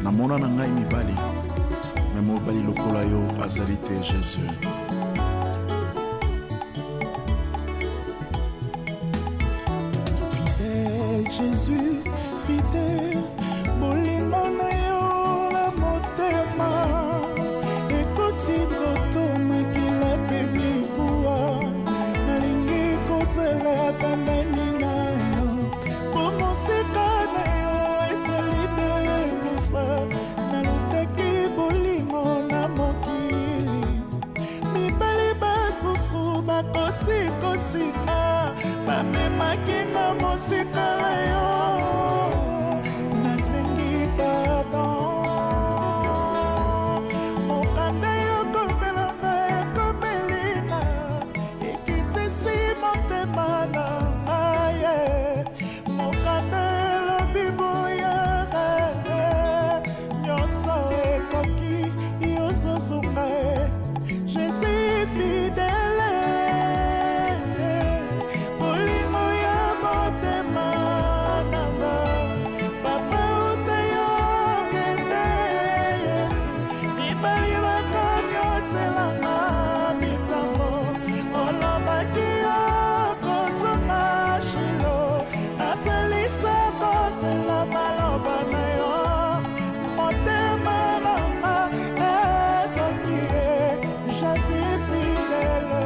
Namona na ngai mibali, me mobali lokola yo azali te Jesus. Fidèle Jésus, fidèle, bolingo na yo na motema ekoti nzoto makila mpe mikuwa nalingi kozala pembeni na yo po mosika na yo ezali nde kufa nalukaki bolingo na mokili mibali basusu bakosikosinga bamemaki nga mosika na yo nasengi pardon mokanda yo komelanga ekomelinga ekitisi motema na ngai mokanda elobi boye nyonso ekoki yozozonga je suis fidèle bolingo ya motema nanga papa uta yo kende yesu mibali bakanyotelanga mitambo olobaki okozonga shilo nasalisa kozela maloba na yo motema nanga ezoki ye je suis fidèle.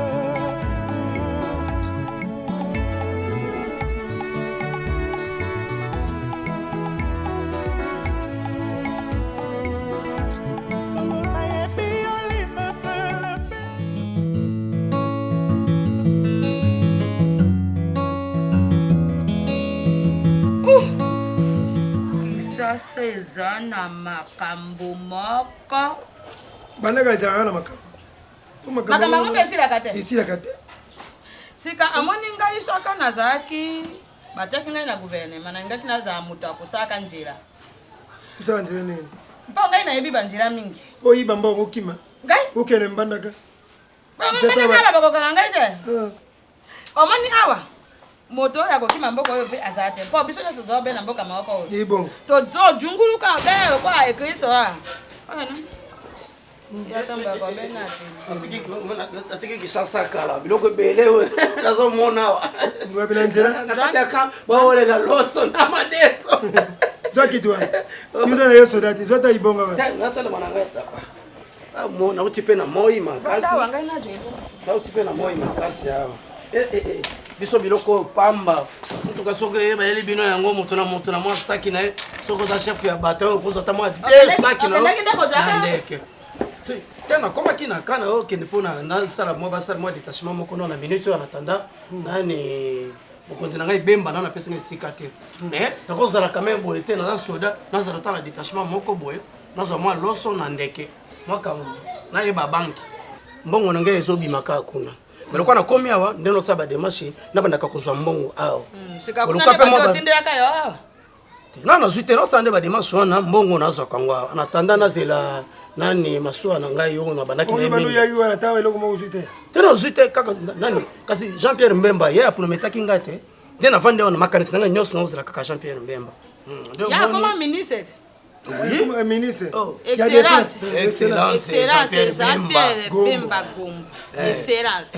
Solo nayebi olingaka lobe. Kisasa eza na makambo moko. Bandaka ezalaka na makambo. Po Makambo yango mpe esilaka te. Esilaka te. Sika amoni ngai soka nazalaki batiaki ngai na gouvernement nalingaki nazala moto ya kosalaka nzela. Kosala nzela nini? Mpo ngai nayebi banzela mingi. Oyiba mbongo okima. Ngai? Okende mbandaka. Mbandaka bakokanga ngai te. Ah. Omoni awa moto oyo akokima mboka oyo mpe aza te mpo biso nyonso toza be na mboka moko oyo. Ebongo. Tozojunguluka be lokola ekristo a. Oyo na. Atiki Kinshasa kala biloko ebele oyo nazomona awa Wapi na nzela? na kati ya camp baolela loso na madeso Zwa kiti wana. Yo na yo soda te. Zwa ta ibonga wana. natalema na ngai tapa nauti mpe na moi makasi nauti mpe na moi makasi awa Eh, eh, eh. biso biloko oyo pamba motuka soki bayeli bino yango moto na moto na mwa saki na ye soki oza chef ya bato oyo okozwa ata mwa de saki na yo na ndeke te nakomaki na kana oyo okende mpo nasala mwa basala mwa détachement moko no na minute oyo anatanda nani mokonzi na ngai bemba nano apesi ngai esika te mais nakozala quand même boye te naza soda nazala ta na détachement moko boye nazwa mwa loso na ndeke mwa kango nayeba banki mbongo na ngai ezobima kaka kuna mais lokola nakomi awa nde nosala bademarche nabandaka kozwa mbongo awa Sika kuna nde bato otindelaka yo awa. Na nazwi te nasala nde bademarche wana mbongo nazwaka yango awa en attendant nazela nani masuwa na ngai oyo nabandaki na ye Oyo bando mingi. yaki wana ta eloko moko ozwi te. Te nazwi te kaka nani kasi Jean Pierre Mbemba ye aprometaki ngai te nde navandi awa na makanisi na ngai nyonso nazozela kaka Jean Pierre Mbemba. Nde Ya omoni- akoma ministre. Oui. Comme un ministre. Oh. Ya Excellence. défense. Excellence. Excellence Jean-Pierre Jean-Pierre Bemba. Bemba Gombo. Excellence.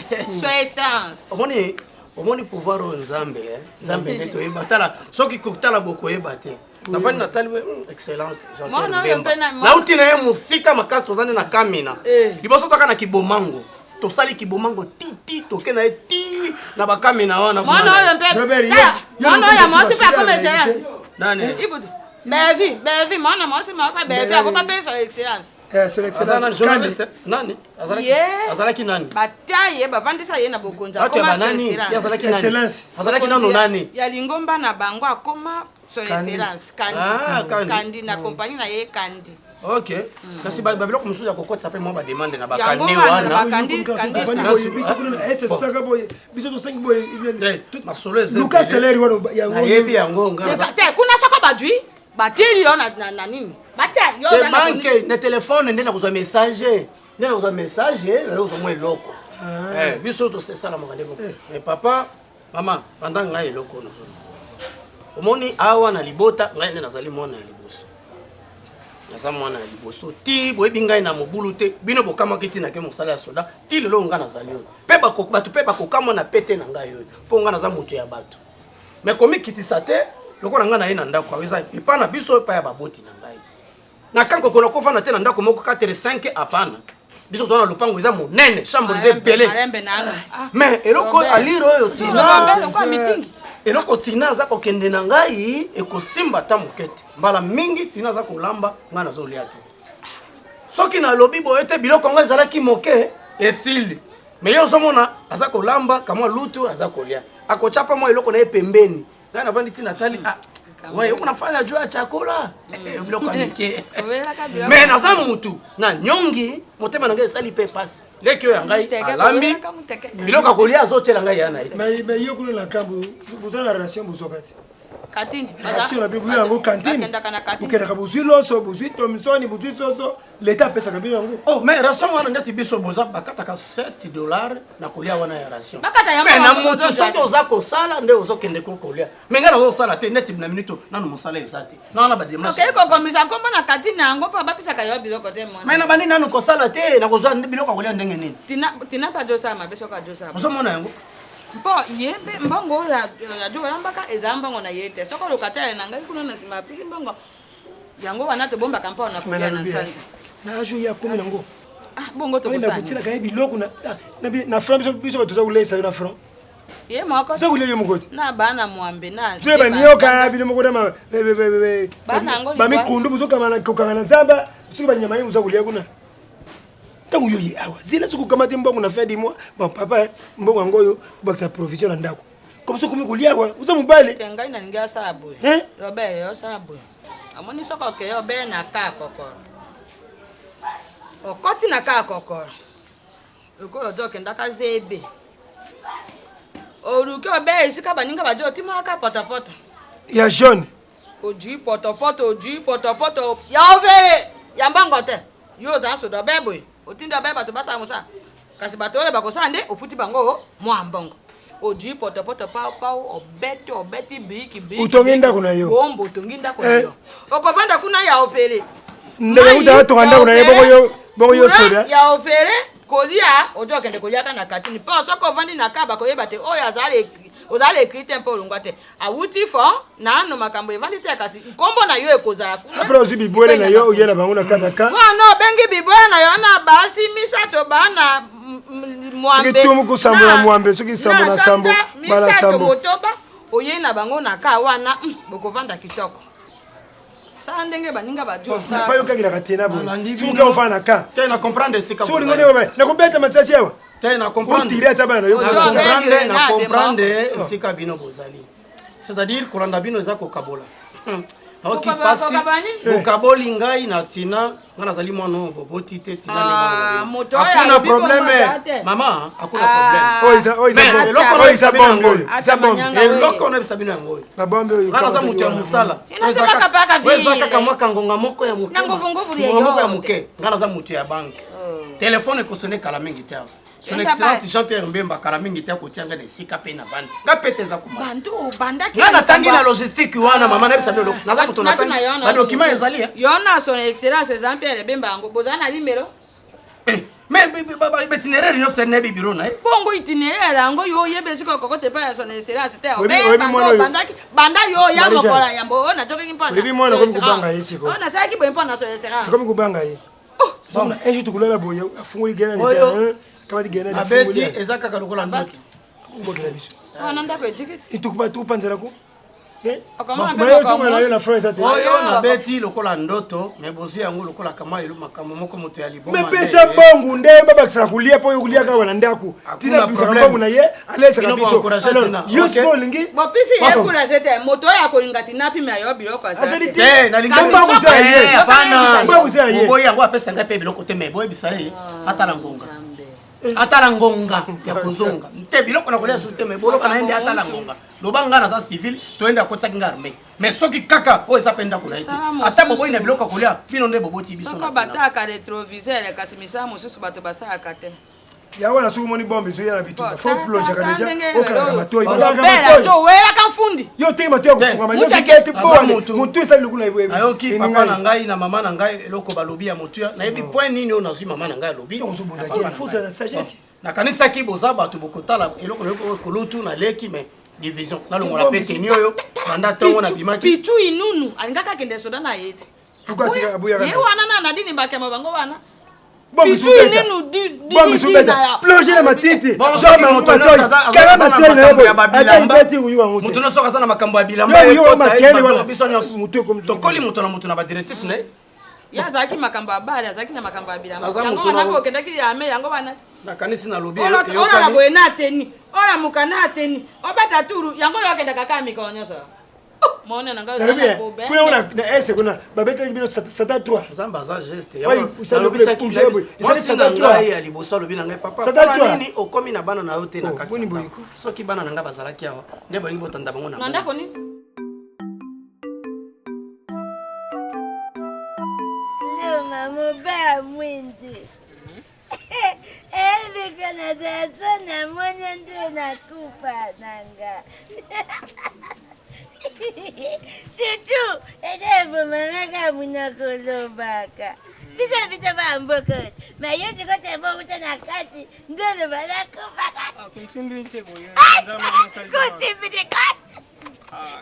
So excellence. Omoni omoni pouvoir oyo Nzambe eh? Nzambe nde toyeba tala soki kotala bokoyeba te navandi natali we excellence Jean-Pierre Mwana oyo Mbemba mpe na- nauti na ye mosika makasi toza nde na kamina Eh. liboso toka na kibomango tosali kibomango ti ti toke na ye ti na bakamina wana Mwana oyo mpe. Robert, Tala, ye- ye Mwana oyo ya mokonzi mwasi mpe ya akoma réalité. excellence. nani Ibutu. Bevi, Bevi, mwana mwasi moko Bevi akoma mpe so excellence. Eh, son aza excellence. nani journaliste nani azalaki Ye. azalaki nani Batia ye bavandisa ye na bokonzi bato ya akoma so banani ye excellence. azalaki nani Excellence. azalaki nano nani Ya lingomba na bango akoma son Kandi. excellence Kandi. Ah, Kandi. Kandi na kompani na ye Kandi. ok kasi babiloko mosusu ya kokotisa mpe mwa bademande na Yango bakandi wana, wana bakandi- kandi Bandi boye, biso kuna na est tosaka boye, biso tosengi boye. Te, masolo eza Luka ebele. salaire wana yango. nayebi yango nga Seka te kuna soko bajui batili yo na na na nini batia yo te oza na banke na telefone nde nakozwa message nde nakozwa message nakozwa mwa eloko Eh, biso tosesalamaka nde bongo. Mais papa mama banda ngai eloko nazoloba omoni awa na libota ngai nde nazali mwana ya liboso. Naza mwana ya liboso ti boyebi ngai na mobulu te. Bino bokamwaki ti nake mosala ya soda ti lelo ngai nazali oyo. Mpe bato mpe bakokamwa na pete na ngai oyo mpo ngai naza moto ya bato. Mais komikitisa te lokola ngai naye na ndako awa eza epai na biso epai ya baboti na ngai. Na kankoko nakofanda te na ndako moko 4 5 hapana. Biso toza na lopango eza monene, chambre eza ebele. Mais eloko alire oyo tina eloko tina aza kokende na ngai ekosimba ata moke te. Mbala mingi tina aza kolamba ngai nazolia te. Soki nalobi boye te biloko yango ezalaki moke esili. Mais ye ozomona aza kolamba kamwa lutu aza kolia. Akotya pa mwa eloko na ye pembeni. Ngai navandi ti natali ah ouais uko nafanya juu ya chakula biloko ya mike. Mais naza mutu na nyongi motema na ngai esali mpe pasi. Leki oyo ya ngai alambi biloko ya kolia azotyela ngai ya na ye. Mais yo kuna na kambo boza na relation bozwaka te. Katine. Relation na bino yango cantine. Bokendaka bozwi loso, bozwi tomsoni, bozwi soso, leta apesaka bino yango. Oh mais ration wana ndeti biso boza bakataka 7 $ na kolia wana ya ration. Mais na moto soki oza kosala nde ozokende ko kolia. Mais ngai nazosala te neti na minute nanu mosala eza te. Na wana ba démarche. Okei kokomisa nkombo na katine yango mpo bapisaka yo biloko te mwana. Mais na bandi nanu kosala te nakozwa biloko ya kolia ndenge nini? Tina tina mpe ajosala mabe soki ajosala. Ozomona yango? Mpo ye mpe mbongo oyo ajo oyambaka eza mbongo na ye te. Soki oluka te na ngai kuna na nsima apesi mbongo yango wana tobombaka mpo na kolia na sanza. Na ajo ye akomi nango. Ah bongo tokosala. Kotielaka ye biloko na franc biso biso bato toza kolesa yo na franc. Ye moko. Toza kolia yo moko te. Na bana mwambe na. Tuna banioka bino moko na bamikundu bozokanga na zamba soki banyama ye boza kolia kuna. Ntango yo ye awa zela soki okamati mbongo na fin du mois, bon papa mbongo yango oyo obakisa provision na ndako comme soki okomi kolia awa oza mobali. Te ngai nalingi asala boye. Robert osala boye. Amoni soki okeye obeye na ka kokoro. Okoti na ka kokoro. Lokola ozo okendaka zebe. Oluki obeye esika baninga bajo otimaka potopoto. Ya jaune. Ojui potopoto, ojui potopoto. Ya overe ya mbongo te. Yo oza soda obe boye. Otindi obe bato basala mosala. Kasi bato oyo bakosala nde ofuti bango mwa mbongo. Ojui potopoto pau pau obeti obeti biki biki. Otongi ndako na yo. Bombo otongi ndako na yo. Okovanda kuna ya ofele. Ndenge uta atonga ndako na ye bongo yo bongo yo soda. Ya ofele kolia ojo okende koliaka na katini. Mpo soki ovandi na ka bakoyeba te oyo azali ozali ekri te mpo olongwa te. Awuti fo nano makambo evandi te kasi nkombo na yo ekozala kuna. Après ozwi bibwele na yo oye na bango na kati ya ka. Wana obengi bibwele na yo na basi misato bana mwambe. Soki tumu kusambo na mwambe soki sambo na sambo bala sambo. Motoba oye na bango na ka wana bokovanda kitoko. Sala ndenge baninga bajo sala. Pa yokakilaka te na boye. Soki ofanda na ka. Te na comprendre esika. Soki olingo nde nakobeta masasi awa. Te na comprendre. Otire ata bana na yo. Na comprendre esika bino bozali. C'est-à-dire kolanda bino eza kokabola. Naoki pasi bokaboli ngai na tina ngai nazali mwana oyo boboti te tina nde mwana hakuna problème mama, hakuna problème. Eloko nayebisa bino yango oyo ngai naza moto ya mosala eza kaka mwa kangonga moko ya moke moko ya moke. Ngai naza moto ya banke, telefone ekosone kala mingi te awa. Son Excellence Jean-Pierre Mbemba kala mingi te akotia ngai na esika mpe na bandi ngai mpe te eza komata. Ngai natangi na logistique wana mama, nayebisa bino naza moto natangi badocument ezali. Yo na Son Excellence Jean-Pierre Bemba yango bozala na limelo. Mais itinéraire nyonso nayebi bureau na ye. Bongo itinéraire yango yo oyeba esika okokote epai ya Son Excellence te obandaki banda yo ya mokola yambo oyo natokaki mpo Oyebi mwana akomi kobanga ye sikoyo. Oyo nasalaki boye mpo na Son Excellence. Akomi kobanga ye. Un jour tokolala boye afungoli gena Oyo. Kamati gena. Abeti eza kaka lokola ndoto. Obokela biso. Wana ndako ejikiti. Tukupanzelako. Okomona mpe makambo na yo na France eza te. Oyo nabeti lokola ndoto me bozwi yango lokola kama elo makambo moko moto ya liboma. Me pesa mbongo nde babakisaka kolia mpo oyo koliaka awa na ndako tina abimisaka mbongo na ye alesaka Bino biso. boencourage Alors, Tina. yo Ok. sikoyo olingi Bopisi ye kura te moto oyo akolinga tina apimela yo biloko aza Azali te. te. Te, nalingi Kasi Mbongo soki- eza ye. Yoka Hapana. Mbongo eza ye. Oboyi yango apesa ngai mpe biloko te me boyebisa ye atala ngonga. Nzambe. Atala ngonga ya kozonga te biloko na kolia susu te me boloka na ye nde atala ngonga loba ngai naza civil toyende akotisaki ngai armée mais soki kaka oyo eza mpe ndako na ye te Misala ata mosusu. boboyi na biloko ya kolia bino nde boboti biso Soko na tina. bataka rétroviseur kasi misala mosusu bato basalaka te. Yango wana soki omoni bombe ezoya na bitumba, faut plongeaka deja, okalaka matoi, balaka matoi. Towelaka mfundi. Yo teke matoi ya kofungama nyonso ete bone motu esali lokola Nayoki papa na ngai na mama na ngai eloko balobi ya motuya. Nayebi point nini oyo nazwi mama na ngai alobi. Ozobunda te, faut ozala na sagesse. Nakanisaki boza bato bokotala eloko na kolutu naleki, mais division nalongola mpe teni oyo banda ntongo nabimaki. Pichu Inunu alingaka akende soda na ye te. Ye wana na Nadine bakema bango wana. Plonge na matiti. Moto nyonso aza na makambo ya bilamba, biso nyonso tokoli moto na moto na badirectif na ye. Ye azalaki makambo ya bale, azalaki na makambo ya bilamba. Yango wana okendaki yame yango wana. Nakanisi nalobi. Olala boye na teni, olamuka na teni, obeta turu yango oyo okendaka kaka mikolo nyonso. Mona na ngai. Kuna na ese kuna babetaki bino sata 3. Nzambe aza geste. Nalobisaki mwasi na ngai ya liboso, alobi na ngai: papa, mpona nini okomi na bana na yo te na kati? Soki bana na ngai bazalaki awa nde balingi botanda bango. Na ndako nini? Mobala mwindi ebika na daso, namoni nde nakufa nanga. Surtout eza ebomangaka monoko olobaka biso biso bamboka, mais yo siko te bouta na kati nde oloba nakufaka. Kosimbidiko,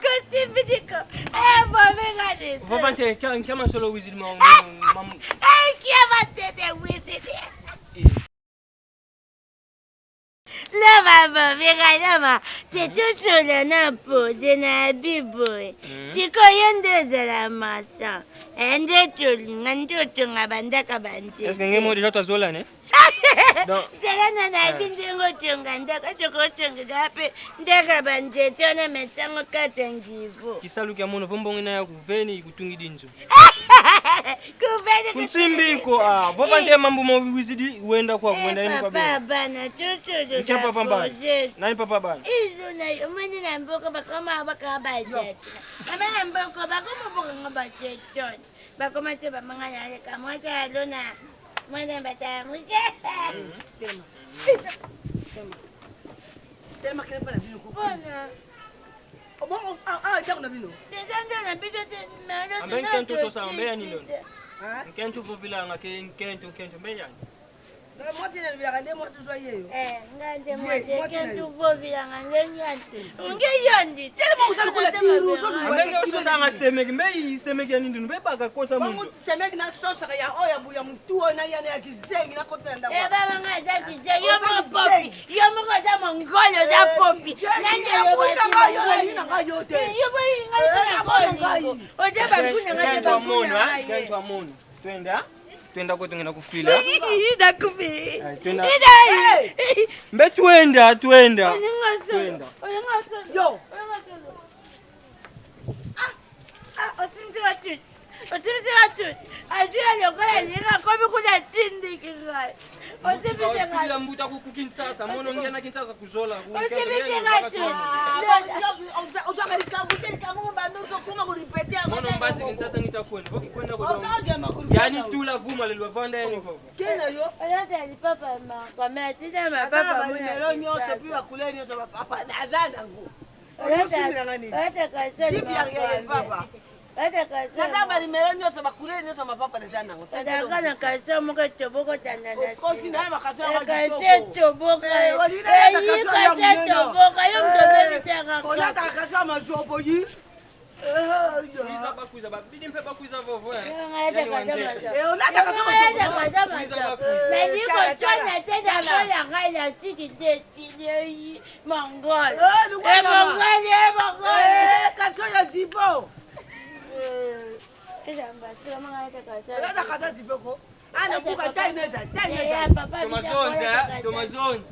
kosimbidiko, ebomenga. Vovante nkama solo wizidi ma. Kiama tete wizidi. Loma bomenga, loma te, tosola na pose na biboye. Sikoyo nde ozala maçon, nde tolinga nde otonga bandaka. Est-ce que ngemo déjà twazola ne? Zala na nayebi ndenge otonga ndako, soki otongela mpe ndaka banzete wana mesango kati ya ngivo. Kisaluki ya mono vombongo na ya kuveni ikutungi dinzo. Kuveni. Kuntsimbiko ah vovante mambo mo wizidi wenda kwa wenda ini kwa papa bana. Nkia papa bana. Nani papa bana? Izo na omoni na mboka bakoma baka bajete. Mama na mboka bakoma bokanga bajete. Bakoma te bamanga na leka mwasi alona mwana batala moke. Mpona ndako na bino. Eza nde na biso te. Ambe nkentu sosa ambe ya nini? Nkentu vovilanga ke nkentu nkentu mbe yani. Mwasi nalobelaka nde mwasi ozwa ye yo. Nga nde mwasi kentu vovilanga nge nyandi nge yondi. Telema, oza lokola diru. Ambe nge ososanga semeki mbe semeki ya nini mbe baka kosa bango muntu. Semeki nasosaka ya oyo ya mutu oyo na yana ya kizengi nakotela ndako. Babanga aza kizengi, yo moko popi, yo moko oza mongole, oza popi. Nanga yo te. Yo boyingai oza bakuna nga te. Nkentu amono Bakuna ah nkentu amono. Twenda twenda kwetu ngenda kufila. Nakufi. Twenda. Mbe twenda twenda. Twenda. Yo. Otimisika tuti ajuya lokola linga komi kuna tindiki ngai otimisika. Kufila mbuta ku Kinshasa mono ngena Kinshasa kuzola. Otimisika tuti. Ozwaka likambo te, likambo bando ozokoma korepete. Mono mbasi Kinshasa ngita kwenda. Voki kwenda kwa. Ozagema. Yani tula vuma lelo vanda yani vovo. Kena yo. Olata lipapa makame atina aza na mapapa. banimero nyonso mpe bacouleur nyonso bapapa aza nango. Osimbilanga nini? Jipe ya papa. Naza banimero nyonso, bacouleur nyonso, mapapa naza nango. Ozalaka na kalso moko toboko tanda. Okosi na makasi yango. Kalse toboka, eyi kalse toboka, yo moto obebisaka. Olataka kasi ya mazobo yi. Kuiza bakuiza babidi mpe bakuiza vovo. Olataka nalikotwana te nakolanga elasiki te esili mongol emongol emongol. Kasi ya zipo, olataka ata zipo ko anabuka taineza taineza. Tomazonza tomazonza.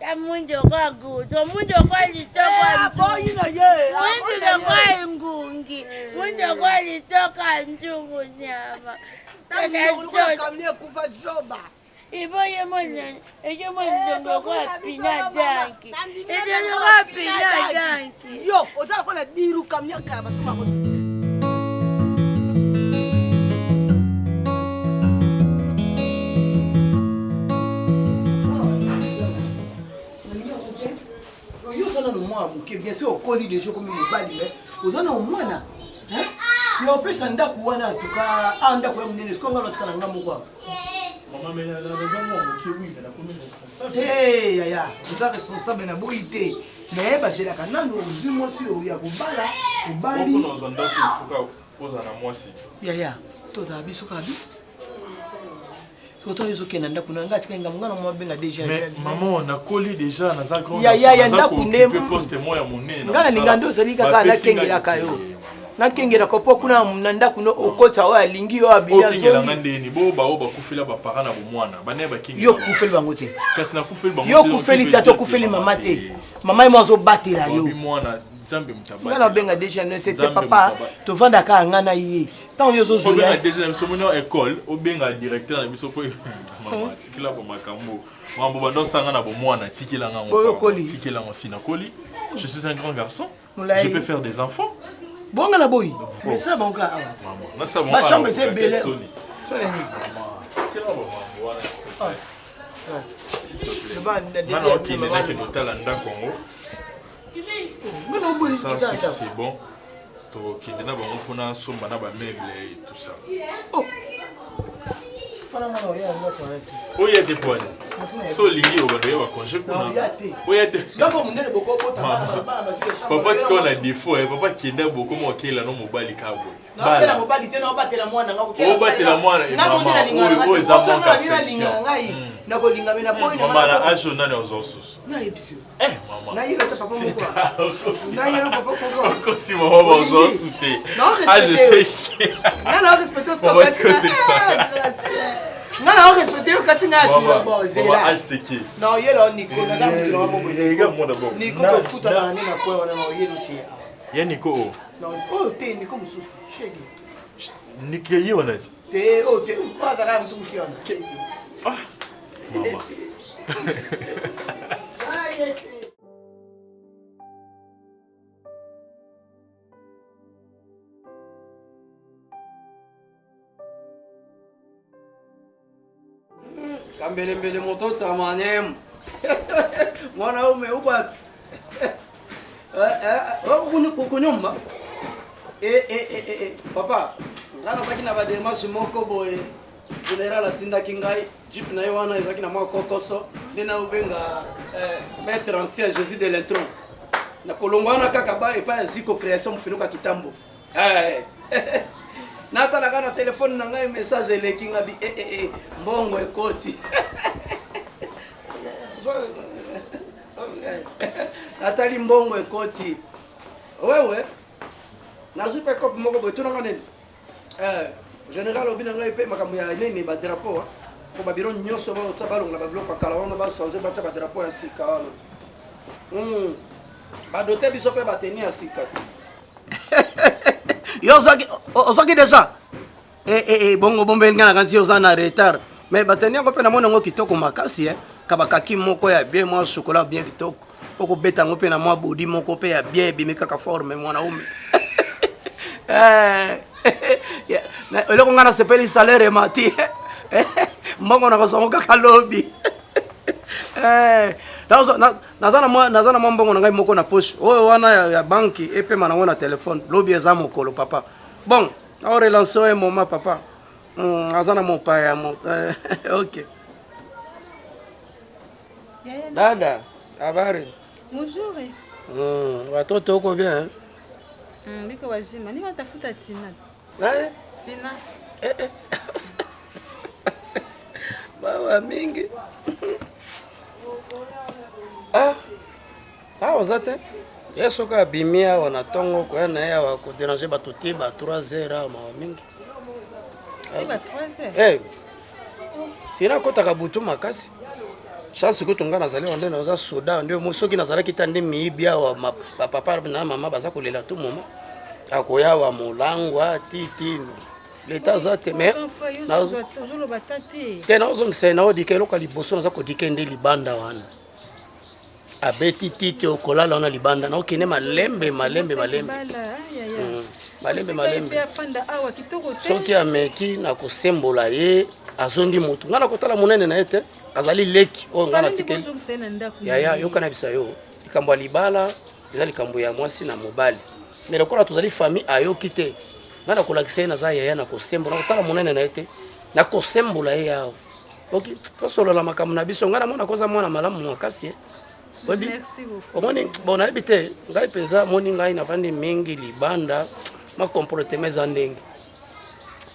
Tamundu kwaguzo mundu kwalitokwa. Aboyi na ye. Mundu kwa ngungi mundu kwalitoka nzungu nyama. Kamni ekufa zoba. Iboye monene eyo monzongo kwa pina danki eyo kwa pina danki. Yo oza lokola diru kamni akala basoma. moke, bien sûr okoli deja, okomi mobali, mais oza na omwana ya opesa ndako wana. En tout cas, a ndako ya monene, sikoyo nga natika na nga moko awa. Maman, mais la raison moi moke, oui, mais nakomi responsable. Te yaya, oza responsable na boyi te, mais bazelaka nanu ozwi mwasi oyo ya kobala, obali. Mpona ozwa ndako, il faut ozala na mwasi. Yaya, tozala biso kaka bi soki ozokende na ndako na ngai, atika ngambo, ngai na mwa benga déjà. Mais maman, nakoli déjà, naza grand. Ya, ya, ya, ndako nde- poste mo ya monene. Ngai nalinga nde ozali kaka, nakengelaka yo, nakengelaka mpo kuna na ndako no okota oyo alingi yo abimi. Okengelanga azongi. ndeni bo bao bakufela baparent na bomwana bana bakengela. Yo okufeli bango te. Kasi nakufeli bango Yo te, okufeli donc tata, tu peux okufeli dire mama te. te, mama ye mo azobatela yo. Babi mwana Nzambe moto Ngai nabenga déjà no sete. Nzambe Papa, moto tovandaka ya ngai na ye, ntango yo obenga ozozwela. déjà na biso moni école, obenga directeur na biso mpo mama tikela bo makambo mambo banda osanga na bomwana, tikela nga. Oyo okoli. Tikela ngo, si nakoli, je suis un grand garçon. Molai. Je peux faire des enfants. Bonga na boyi mesala bango kaka awa. Maman, nasala bango Bachambre awa, eza ebele. soni. Soni nini? Tikela bo mambo wana, s'il te plaît. Loba na- Nga na okende, nakende otala ndako yango. Nga na oboyi. Ça, soki c'est bon, tokende na bango mpona somba na bameuble et tout ça. Oya te poani so olingi obanda oya bacongé kuna, oya te. Ndako monene bokobota. Mama. Papa, tika wana défaut, eh, papa kenda bokoma okela no mobali ka boye. Naokela Bala. mobali te, naobatela mwana nga, kokela. Obatela mwana, eh, Nga mama, monde nalingaka oyo- nga te. oyo eza Poso manque nga na bino affection. nalingaka ngai, nakolinga me naboyi na Mama, nga na na- age oyo nani ozwa susu? Nayebisi yo. Eh, mama. Nayelo te papa moko, nayelo papa moko. Okosi mama, bazwa su te. Nao age respecte yo. seki. Nga nao respecte yo. Mama, Kasi tika osekisa. nga nao respecte yo, kasi nga Mama, atula bon mama, zela. age seki. Na oyela Niko, naza mutu nanga moko. Regarde-moi d'abord. Niko, Na- kokutana na nde na kwe wana, na oyela otie awa. Ya Niko o. Na oyo te, Niko mosusu shege. Niko ye wana ti. Te, oyo te, oyo azalaka ya motu moke wana. Mama. Kambelembele moto tamanemu mwanaume uko wapi? Kunyumba. Papa, ngai nazalaki na bademarche moko boye, général atindaki ngai jipe na ye wana ezalaki na mwa kokoso nde naobenga maître ancien Jésus de l'intron na kolongo wana kaka ba epai ya Ziko Création mofinuka kitambo. Natalaka na telefone na ngai, message eleki nga bi eh, eh, eh, mbongo ekoti. Natali mbongo ekoti, wewe nazwi mpe cope moko boye. Tunanga nini? Général obi na ngai mpe makambo ya nini, badrapeau po babiro nyonso baotya, balongola babiloko ya kala wana, bachange, batya badrapeau ya sika wana. Badote biso mpe bateni ya sika te. Yo ozwaki déjà? Bongo bombeli ngai, nakanisi oza na retard, mais bateni yango mpe namoni yango kitoko makasi, eh. Ka bakaki moko ya bien, mwa chocolat bien kitoko, po kobeta yango mpe na mwa bodi moko mpe ya bien, ebimi kaka forme mwanaume. Eloko ngai nasepeli, salaire emati, mbongo nakozwa yango kaka lobi. Naza na mwa mbongo na ngai moko na poche oyo wana ya banki, epema nango na telefone. Lobi eza mokolo, papa. Bon, aorelance oyo moma papa. Aza na mopaya mo. Ok dada, habari? Mzuri. Watoto uko bien, eh? Biko wazima. Niko natafuta Tina. Eh? Tina. Eh, eh. Bawa mingi. Ah. Ah, oza te. Ye soki abimi awa na ntongo, koya na ye awa kodéranger bato te, ba 3 heures awa, mawa mingi. Ti ba 3 heures. Eh. Tina akɔtaka butu makasi. Chance kutu ngai nazali wa nde naza soda nde soki nazalaki ta nde miyibi awa, bapapa na mama baza kolela tu moma akoya awa molangwa titi leta aza te, mais Ozoloba ta te. Te, naozongisa ye, naodika eloko ya liboso naza kodika nde libanda wana abeti titi, okolala wana libanda, naokende malembe malembe malembe. Bala, yaya. Malembe malembe. Afanda awa kitoko te. Soki ameki na kosembola ye, azongi motu, ngai nakotala monene na ye te, azali leki oyo ngai natikeli. Ozongisa ye na ndako. Yaya, yoka na bisa yo likambo ya libala. Eza likambo ya mwasi na mobali. Mais lokola tozali famille ayoki te. Nga nakolakisa ye naza yaya na kosembola, nakotala monene na ye te. Nakosembola ye awa. Ok, tosolola makambo na biso. Nga namona koza mwana malamu makasi. Eh. Oyebi? Merci beaucoup. Omoni, bon nayebi te, ngai mpenza moni ngai navandi mingi libanda, ma comportement eza ndenge.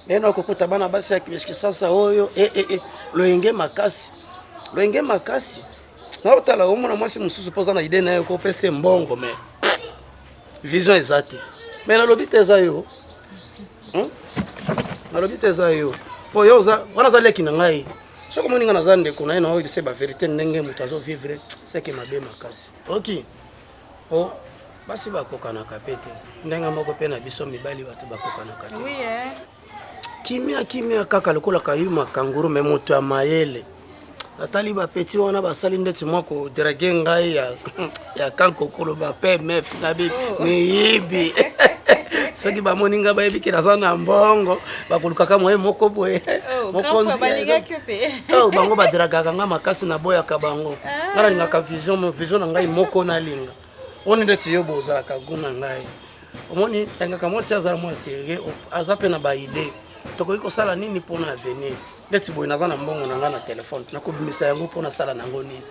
Naye nakokuta bana basi ya Kinshasa oyo eh, eh, eh, loyenge makasi. Loyenge makasi. Naotala omona mwasi mosusu mpo oza na idee na ye kopesa mbongo mais vision eza te. Mais nalobi te eza yo. Nalobi te eza yo. Po yo oza wana aza leki na ngai. Soki omoni ngai naza ndeko na ye na oyebisa ba verité ndenge moto azo vivre seke mabe makasi. Ok. O basi bakokanaka pe te. Ndenge moko pe na biso mibali bato bakokanaka te. Oui, eh. Kimia kimia kaka lokola kayuma kanguru me moto ya mayele. Natali ba petit wana basali ndeti mwa ko draguer ngai ya ya kankokolo ba PMF na bi miyibi. Soki bamoni ngai bayebi ke naza na mbongo bakolukaka moye moko boye. Oh, grand frère, balingaki yo pe. Oh, bango badragaka ngai makasi naboyaka bango. Ngai nalingaka vision, vision na ngai moko nalinga. Oni ndeti yo bozalaka goût na ngai. Omoni nalingaka mwasi azala mwa sérieux, aza pe na ba idée. Tokoki kosala nini mpona avenir? Ndeti boye naza na mbongo na ngai na telefone, nakobimisa yango mpo nasala nango nini?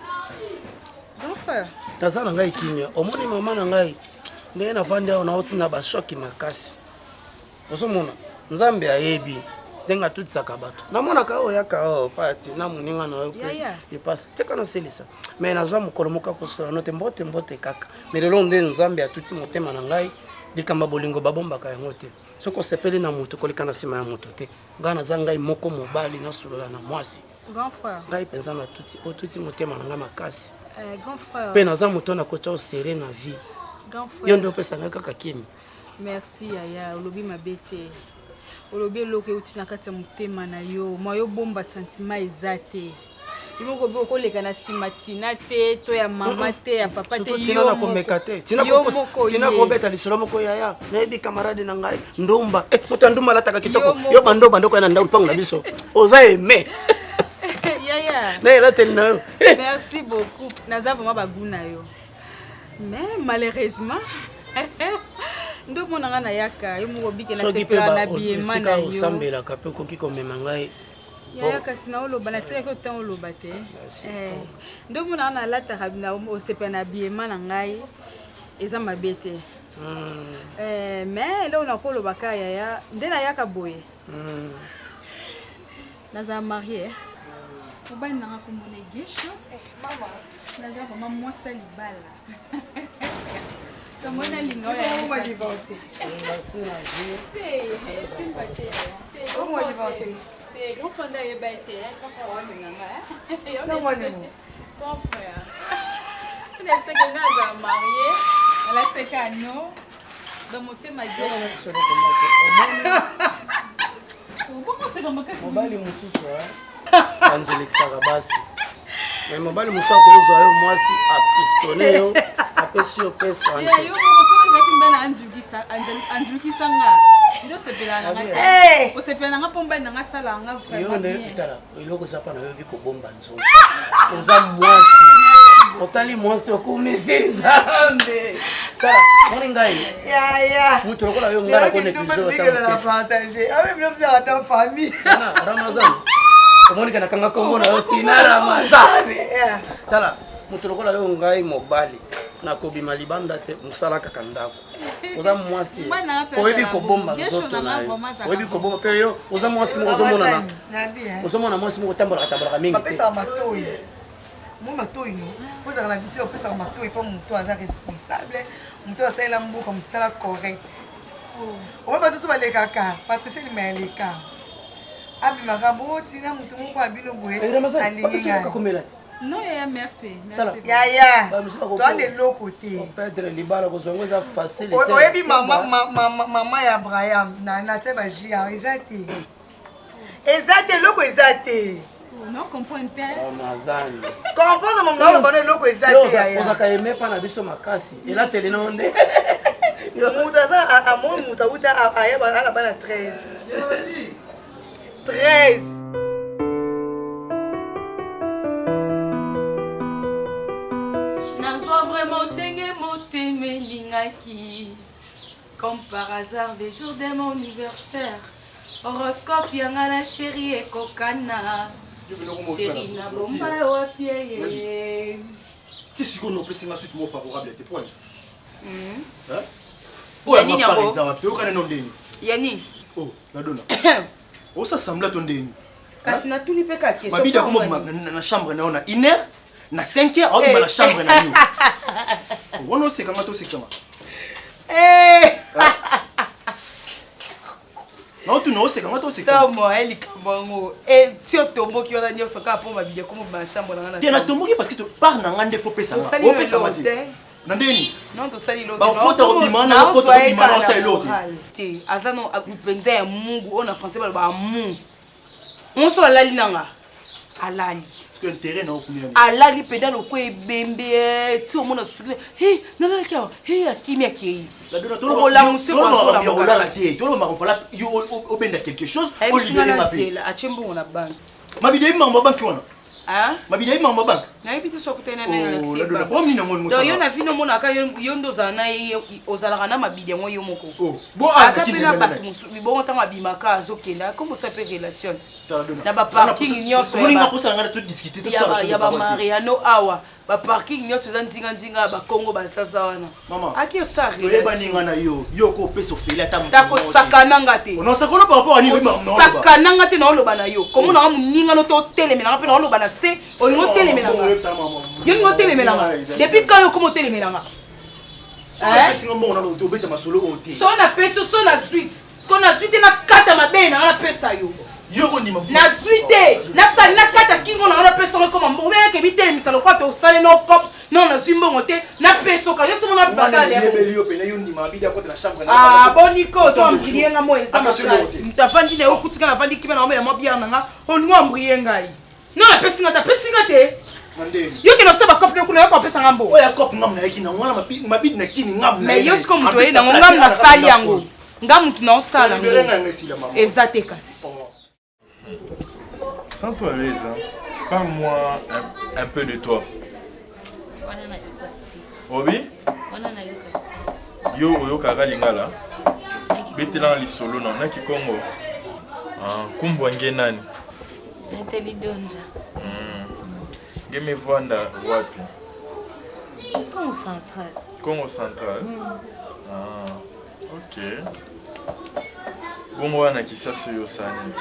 Grand frère. Naza na ngai kimia. Omoni mama na ngai ndenge navandi awa naotina ba choc makasi. Ozomona Nzambe ayebi ndenge atutisaka bato. Namonaka oyo yaka oyo pati na moninga na yo pe lipasa tika nasilisa. Mais nazwa mokolo moko akosala no te mbote mbote kaka. Mais lelo nde Nzambe atuti motema na ngai likambo ya bolingo babombaka yango te. Soki osepeli na moto koleka na nsima ya moto te. Ngai naza ngai moko mobali nasolola na mwasi. Grand frère. Ngai mpenza natuti otuti motema na ngai makasi. Grand frère. Mpe naza moto nakotya osere na vie. Grand frère. Yo nde opesa ngai kaka kimi. Merci yaya, olobi mabe te. Olobi eloko euti na kati ya motema na yo, mwa yo bomba sentiment eza te. Yo moko obi okoleka na nsima tina te to ya mama te ya papa te Surtout tina na komeka te. Tina yo ko moko tina ye. kobeta lisolo moko yaya. Nayebi camarade na ngai ndumba. Eh, moto ya ndumba alataka kitoko. Yo moko. Yo bando bando koya na ndako mpango na biso. Oza aimé. Yaya. Na elateli na yo. Merci beaucoup. Naza vraiment ba goût na yo. Mais malheureusement nde omona nga nayaka yo moko obike Soki pe nasepela ba na biema esika na yo. osambelaka pe okoki komema ngai. Yaya kasi na oloba natikaki yo ntango oloba te. Eh, nde omona nga nalataka na osepela na biema na ngai eza mabe te. Eh, mais eloko nakoloba kaka yaya nde nayaka boye. Naza marié. Mobali nanga kombo na Gesho. Naza vraiment mwasi ya libala. Yango nalinga oyo Comment ayebisa. divorcer? Merci na vie. Te, esimba te yaya. Te, Comment divorcer? Te, grand frère nde ayeba ye te, hein, grand frère aolinga nga, hein. Non, moi, non. Grand frère. Nayebisaki nga azala marié, nalakisaki ano. Donc motema Gesho. Mobali mosusu anzelekisaka basi. Mais mobali mosusu akozwa yo mwasi apistone yo, apesi yo pe sante. Ya yo moko soki ezalaki mobali anzulukisa nga nde osepelaka na nga Eh! te. Osepela na nga mpo mobali na nga asala nga Yo vraiment nde bien. tala eloko eza mpa na yo oyebi kobomba nzoto. Oza mwasi. Otali mwasi okumisi Nzambe. Tala, moni ngai. Yaya. Moto lokola yo ngai nako négliger ata partager. Ah oui, bino mzaka ta famille. Ramazan. Omoni kana kanga kombo na yo tina Ramazan. Tala, moto lokola yo ngai mobali nakobima libanda te mosala kaka ndako. Oza mwasi. Mobali na nga mpe Oyebi azala kobomba bongo. Gesho nzoto na na nga yo. vraiment azala Oyebi bongo. kobomba mpe yo oza mwasi moko ozomona na. Nabi, hein. Ozomona mwasi moko otambolaka tambolaka mingi te. Bapesaka matoi. Moi matoi no. Ozalaka na habitude opesaka matoi mpo moto aza responsable, moto asalela mboka mosala correct. Omoni bato mosusu balekaka, Patricia Lima aleka. Abimaka bo tina moto moko ya bino boye Eh, Ramazan, alingi bapesi yo ngai. kaka komela te. Non yaya merci. Tala. Merci. Yaya, Ba misusu bako- toa na eloko te. Pedre libala kozwa yango eza facile te. Oyebi mama mama ya Abraham na na tie ba jia eza te. Eza te eloko eza te. Non comprendre te. Ramazan. Comprendre mama na oloba no eloko eza Yo te yaya. ozaka aime mpa na biso makasi. Elateli na yo nde. Moto aza amoni moto awuta ayeba ala bana 13. 13. Nazwa vraiment ndenge motema. Nalotaki comme par hasard le jour de mon anniversaire horoscope ya nga na chéri ekokana chéri na bomba yo wapi ye ti sikoyo nopesi nga suite moko favorable te poani Ya nini yango? eza wapi toyokana no ndeni ya nini oh nadona osa sembla to ndeni kasi natuni mpe ka question mabidi akoma na chambre na yo na 1 heure na 5 heure aobima na chambre na yo wana osekanga to osekisanga naotuna osekanga to osekisanga tomo eh, likambo yango ti otomboki wana nyonso kaka mpo mabidi akoma bima na chambre na nga na te natomboki parce que part na nga nde fo pesanga Tosali opesanga lelo te te. na ndeni non tosali lo Bakota kobima na bakota kobima na osala eloko te. te aza no mpenza ya mungu oyo na français balobaka mu monso alali nanga alali parce que intérêt na okumia alali mpenza lokwa ebembe eh, ti omona sutule he nalalaki awa he akimi akei Olamusi kwa tolobaka azola olala te tolobaka fala yo obenda quelque chose olibere mabe zela atie mbongo na banke mabidi ayebi makambo ya banke wana mabidi ayebi makambo ya banke nayebi te soki okutani na Oh, nani Alexis Ladona, Ba. problème nini yango olingi Donc, osala? yo na vino omonaka yo yo nde ozala na ye ozalaka na mabidi yango yo moko bo ah, aza nakini mpe na nani, bato nani. mosusu mibongo ntango abimaka azokenda akombosa mpe relation Tala, Dona. na baparking nyonso ya Omoninga ba- mposa na ngai na todiscute ya tosala ba- chose ya de parole te. bamariano awa baparking nyonso eza nzinganzinga ya bakongo basasa wana Mama, aki osala toyebani nga na yo yo ko opesa ofeli ata moto moko te. takosakananga te Onosakana par rapport à nini oyebi makambo na oloba? osakananga te naoloba na yo komonanga moninga no to otelemelanga mpe naoloba na se olingi otelemelanga yo olingi otelemelanga depuis quand yo okoma otelemelanga Soki opesi nga mbongo nano te obeta masolo oyo te so napesi yo so nazwi te siko nazwi te nakata mabele na nga napesa yo yo kondima nazwi te nasali nakata kingo na nga napesa ngo ekoma mbongo beyeke bitelemisa lokwa tosali nokop no nazwi mbongo te napesoka yo somona basala yango yebeli yo pene yo ndima mabidi akota na chambre Ah, boniko ozo ambrie nga mo eza Ata soki eloko makasi te. moto avandi na ye okutika navandi kimia na omela mwa biare na nga olingi ambrie ngai no napesi nga te apesi nga te Na ndeni yo kende kosala bacope no kuna yo kopesa nga mbongo oyo ya cope ngamu nayaki nango wana mabidi na kini ngamu mais yo siko moto oye nango ngamu nasali yango nga motu naosala Libere nga yango yango esila mama eza te kasi Sens-toi à l'aise. Hein. Parle-moi un, un peu de toi. wana nayoka te Obi, wana nayoka yo oyokaka lingala betelanga lisolo na naki kongo ah, kumbwa nge nani natali donja nge mevanda wapi congo central congo central ah, ok bongo wana kisasi oyo osala nini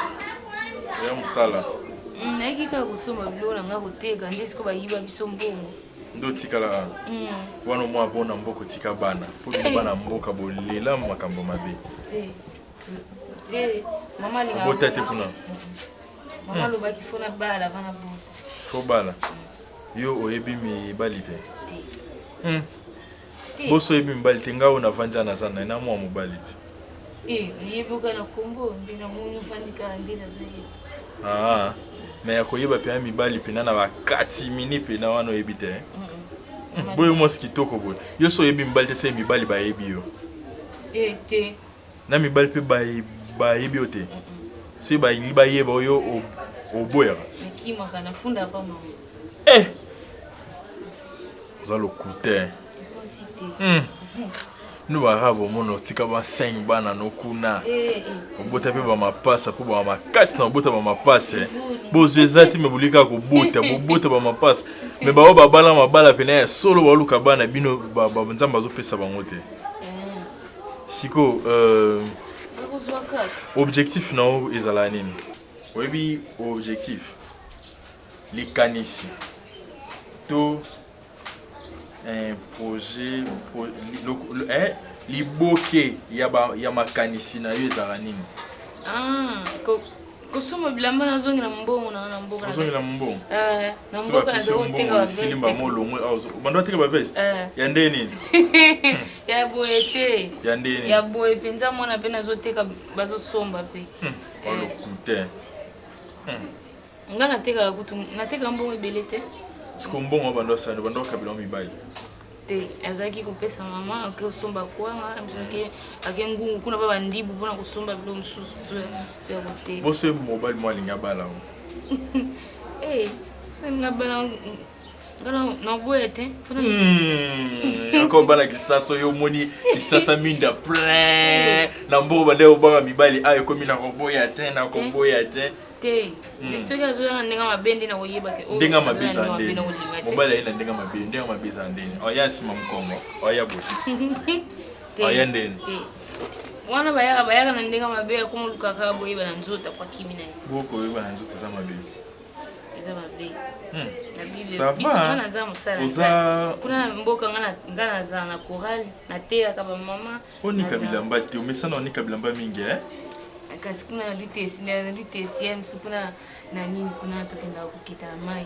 oya mosala nayaki kaka kosomba biloko na nga koteka nde sikoyo bayiba biso mbongo nde otikala awa wana omwa bona mboka otika bana mpo bino Eh. bana mboka bolela makambo mabe te te mama alingaka obota te kuna mama alobaki fo nabala va nabota fo bala yo oyebi mibali te te Te. Boso oyebi mibali te ngai oyo navandi awa naza na ye na mwa mobali te Eh, nayebi oka na kongo nde namoni ofandi kaka nde nazoyeba Ah, me ya koyeba mpena mibali mpena na bakati mini mpena wana oyebi te boye mwasi kitoko boye yo so oyebi mibali te se mibali bayebi yo Eh, te na mibali mpe bayebi yo te soki balingi bayeba oyo oboyaka nakimaka nafunda pa mama Eh! oza lokuta osi te No baarabe omona otika ba 5 bana no kuna Eh, eh. obota mpe bamapasa mpo bamakasi na obota bamapasa eh. bozwi eza te me bolingi kaka kobota bobota bamapasa me baoyo babala mabala pene ya solo baoluka bana bino nzambe azopesa bango te sikoyo bakozwa kaka objectif na yo ezala nini oyebi objectif likanisi to un projet pro, li, lo, lo, eh, liboke ya, ba, ya makanisi na yo ezalaka nini Ah, kosomba bilamba nazongela mbongo na na mboka ozongela mbongo Eh, na So mboka bapesi yo naza koteka mbongo esili baveste mbamo olongwe awa bando bateka baveste Eh. ya nde nini ya boye te ya nde nini ya boye mpenza mwana mpe nazoteka bazosomba mpe olokuta nga natekaka kutu natekaka mbongo ebele te siko mbongo bando asala bando akabela mibali te azalaki kopesa mama ake kosomba kwanga mosusu ake ngungu kuna pa bandibu mpona kosomba biloko mosusu to ya koteka boso mobali mo alingi abala o Eh, salinga bala Nga naboya te. Encore bana kisasa yo omoni kisasa minda plein na mboko bande obanga mibali ayo ekomi na koboya te na koboya te. Te. Soki azoya na ndenge mabe nde nakoyeba ke oyo Ndenge mabe azoya eza na ndenge ndeni. mabe nakolinga te. Mobali aye na ndenge mabe, ndenge mabe eza ndeni. Oya nsima mokongo, oya boye. Te. Oya ndeni. Te. Wana bayaka bayaka na ndenge mabe akoma oluka kaka boyeba na nzoto akwa kimi na ye. Boko oyeba na nzoto eza mabe. Eza mabe. Na Bible, Ça biso va, nga hein? naza mosala Oza- kuna na mboka nga nga nazala na chorale nateyaka bamama Onika bilamba te, omesana onika bilamba mingi eh? kasi kuna na litesi na litesi ya mosu kuna na nini kuna tokendaka kokita na mai.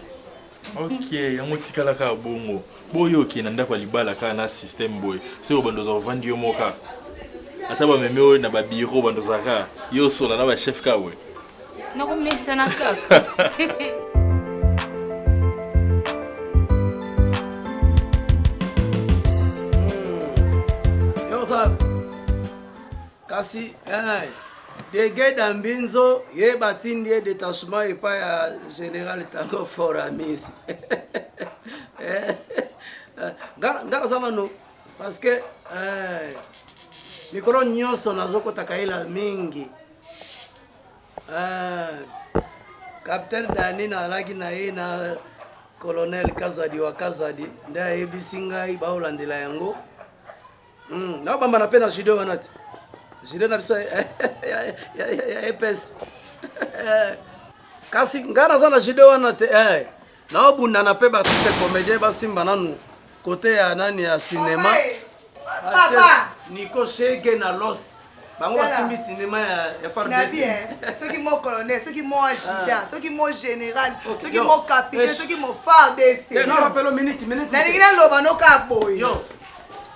Ok, yango tikala kaka bongo. Boyo okende na ndako ya libala kaka na système boye. Soki obanda ozala ovandi yo moko kaka. Ata bamemi oyo na babiro banda ozala kaka yo osola na bachef kaka boye. Nakomesana kaka. Yo oza kasi eh, dege dambinzo ye batindi ye détachement epai ya général Tango Fort Amisi. Eh, nga nga naza nano parce que eh, mikolo nyonso nazokota kayela mingi. Eh, capitaine Dani nazalaki na ye na colonel Kazadi wa Kazadi nde ayebisi ngai baolandela yango. Naobambana mpe na judo wana te, judo na biso ya epesi, kasi ngai naza na judo wana te eh. Naobundana mpe baartiste comédien basimba nanu kote ya nani ya cinéma. Papa! Nico Shege na Los bango Tala. basimbi cinéma ya FARDC. Nabi, eh, soki mo colonel, soki mo agida, soki mo général, soki yo. mo capitaine, Eh, soki mo FARDC. Eh, non, rappelo minute, minute. Nalingi naloba noka boye.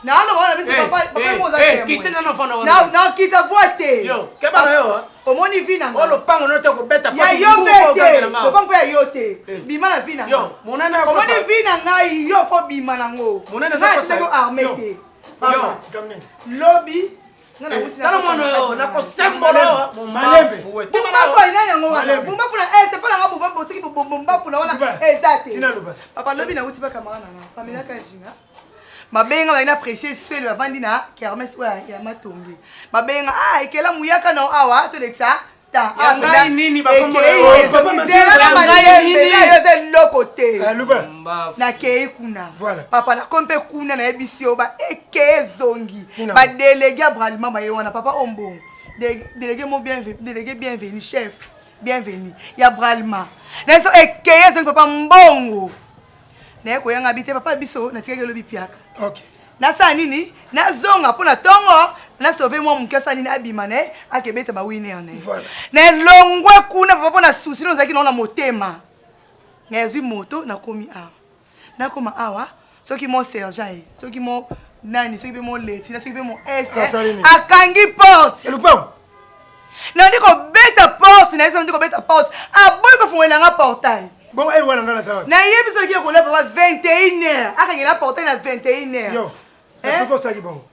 Naoloba wana biso Eh, papa papa eh, mo oza eh, témoin. kite nano fana wana. Nakita voi te. Yo, keba na yo, hein. Omoni vi na nga. Oyo lopango no te kobeta Ya pati yo mbu mpe mpo te. ogangela nga. Lopango mpe ya yo te. Bima na vi na nga. Yo, monene akosa. Omoni vi na ngai yo fo bima nango. Monene Ngai azokosa. atindaki armée Yo. te. Yo. Lobi nga Eh, nawuti na tala mwana oyo, nakosembola oyo. Maleve. Bumbafu ayina yango wana. Bumbafu na este mpo nanga bumbafu soki bumbafu na wana eza te. Papa lobi nawuti ba camarade na nga. Pamela Kajinga. Babenga bazali na précieux sele bavandi na kermesse oyo ya matonge. Babenga ah ekela muyaka na awa tolekisa ta. Ya ngai nini bakombo na yo? Papa Masina, Zela na ya ngai malembe nini? yo eza eloko te. Luba. Nakei kuna. Voilà. Papa nakomi mpe kuna nayebisi yo ba eke ezongi. Nina. Badelege ya bralima baye wana papa ombongo. Délégué mo bienvenu, délégué bienvenu, chef bienvenu ya bralima. Nayebi so ekei ezongi papa mbongo. Naye koyanga bi te papa biso natikaki elobi piaka. Ok. Nasala nini? Nazonga mpo na ntongo nasauve mwa moke asala nini abima na ye akebeta bawiner na ye. Voilà. Na elongwe kuna papa mpo na susi no ozalaki nango na motema. Nazwi moto nakomi awa. Nakoma awa soki mo sergent ye, soki mo nani, soki mpe mo leti, soki mpe mo est Asali nini? akangi porte. Lupango. Nandi kobeta porte na ye, soki nandi kobeta porte aboyi kofungolela nga portail. Bongo eh wana ngai nasala. Nayebi soki ekolia papa 21 heures akangela portail na 21 heures. Yo. Eh? Pourquoi osaki bongo?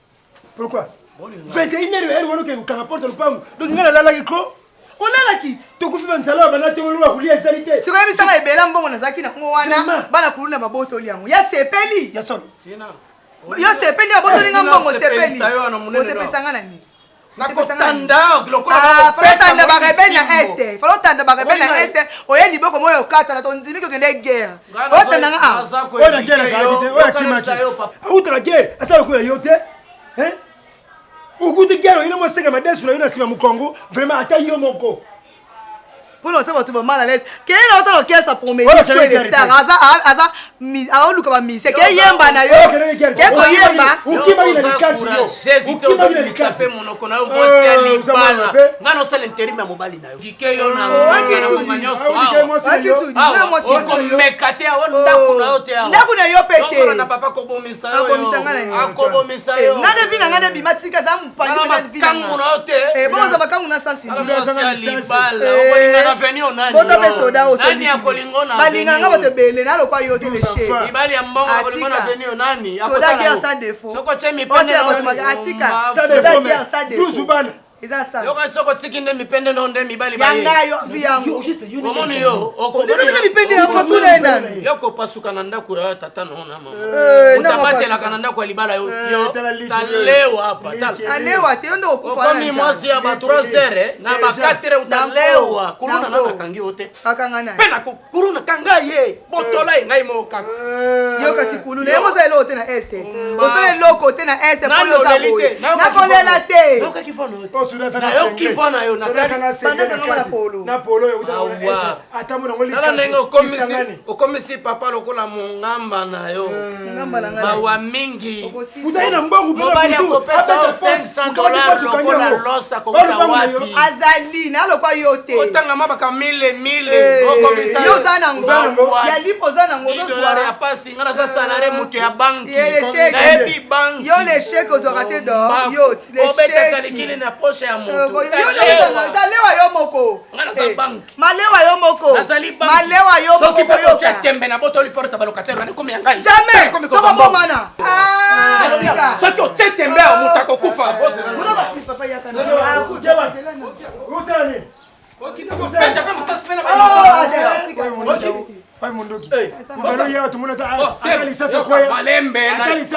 Pourquoi? 21 heures heure wana okende kokanga porte ya lupango. Donc ngai nalalaki ko. Olalaki ti. Tokufi banzala oyo banda te oloba kolia ezali te. Sikoyo yebisanga ebela mbongo nazalaki nango wana Vraiment. bana kuluna babotoli yango ya sepeli. Ya solo. Yo sepeli babotoli nga mbongo sepeli. Nasepelisa yo wana monene Osepelisa nga na nini? Nakotanda lokola Ah, bakobeta falo otanda moi barebele na fimbo. este, falo otanda barebele na Olinga- este, oye liboko moyo okatana tondimi kokende guerre. Nga nazo- Otanda nga ah. naza Oyo na guerre koyebike azalaki yo, te, oyo yoka nayebisa akimaki. yo, papa. Auta na guerre, asala lokola yo te. Hein? Okuti guerre oyina mwa seka madesu na yo na nsima mokongo, vraiment ata yo moko. mpona otia bato ba mal à l'aise keye na otala orchestre Oyo promedi akendeki soe de guerre star te. aza aoluka bamisie keye yemba na yo Oyo akendeki guerre te. keye koyemba Okimaki na Oza likasi yo. courageuse te, Okimaki na ozobimisa likasi. mpe monoko na yo mwasi ya Eh, oza mwana libala mabe. nga nosala interim ya mobali na yo dike yo na Oh, na ngonga nyonso Awa, awa. mwasi na yo. Awa, Mwasi na yo. okomeka te awa ndako na yo te awa ndako na yo pe te. Ozolanda papa kobomisa yo yo. Abomisa nga na nini? akobomisa Eh, yo nga nde vi na nga nde bima tika eza mopanzi Tala mpe vi na makangu na yo te. Eh, bongo oza makangu na sansi Tala mwasi ya libala Eh, okolinga na avenue o nani boto yo? mpe soda oyo Nani akolinga na balinga nga avenue bato ebele nalokwa yo te leche mibali ya mbongo akolinga na avenue o nani soda Akotala guerre yo. sans défaut Soko tie mipende Otia na bato yo. atika Sans soda défaut, guerre sans mais 12 défaut bana. Eza sa. Yoka soko tiki nde mipende no nde mibali Ya ngai yo vi yango. Omoni yo Okomi mipende na kosuna ye nani? Yo kopasuka na ndako ya tata no na mama. Eh, na Utabatelaka na ndako ya libala yo. Yo talewa hapa. Tala. Alewa te yo nde okufa na Okomi nzala. mwasi ya ba 3 heures na ba 4 heures utalewa. Kuluna na nakangi yo te. Akanga nani? Pe na kuluna kanga ye. Botola ye ngai moko kaka. Yo kasi kuluna yango oza eloko te na este. Osala eloko te na este mpo yo oza boye. Nakolela te. Nayoki voix na yo, natali. Na polo oyo Awa. ata Tala ndenge okomisi okomisi papa lokola mongamba na yo Mongamba na ngai. mawa mingi Ozali na mbongo mpe na mobali butu, akopesa yo abeta porte, 500 okamati dollars porte, okangi lokola yango. losa kokuta Baluka wapi yango. Azali nalokwa yo te. otanga mabaka mile mile Eh, okomisa yo oza nango ya lipo oza nango dollar ya ozozwa pasi nga naza salare moto ya banki Ye l'échec. nayebi banki yo l'échec ozwaka te dor yo obetaka likili na poshe ya moto talewa yo moko Nga naza Eh, banki. malewa yo moko nazali banki. malewa yo moko soki mpe koyoka otya tembe na botoli porte ya balocataire wana ekomi ya ngai jamais Ekomi kozwa mbongo. tokobomana Ah, tika. soki otye tembe awa moto akokufa osala nini Obeta mpe masasi mpe na ba- malembe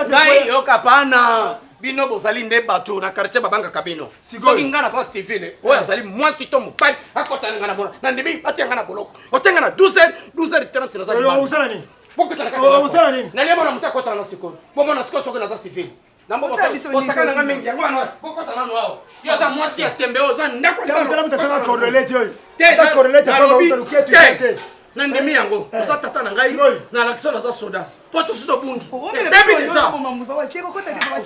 ngai yoka pana bino bozali nde bato na quartier babangaka bino soki ngai naza civile oyo azali mwasi to mobali akota na ngai na bona na ndimi atia ngai na boloko otia ngai na 12 heures 12 heures 30 naza libanda. osala nini Bokota na kati Oh, ya ndako. osala nini? Nalia mwana moto akota na sikoyo bomona sikoyo soki naza civile Osala biso nini? osaka nanga mingi yango wana bokota nanu awa yo oza mwasi ya tembe oyo oza ndako tala moto asala cordelete oyo Te, Ata cordelete nalobi, apamba uta luketu te. te na ndimi yango oza tata na ngai nalakisi yo naza soda mpo tosi tobungi Omela bebi mpo deja yo oboma moto, papa, tika, kokota te, papa,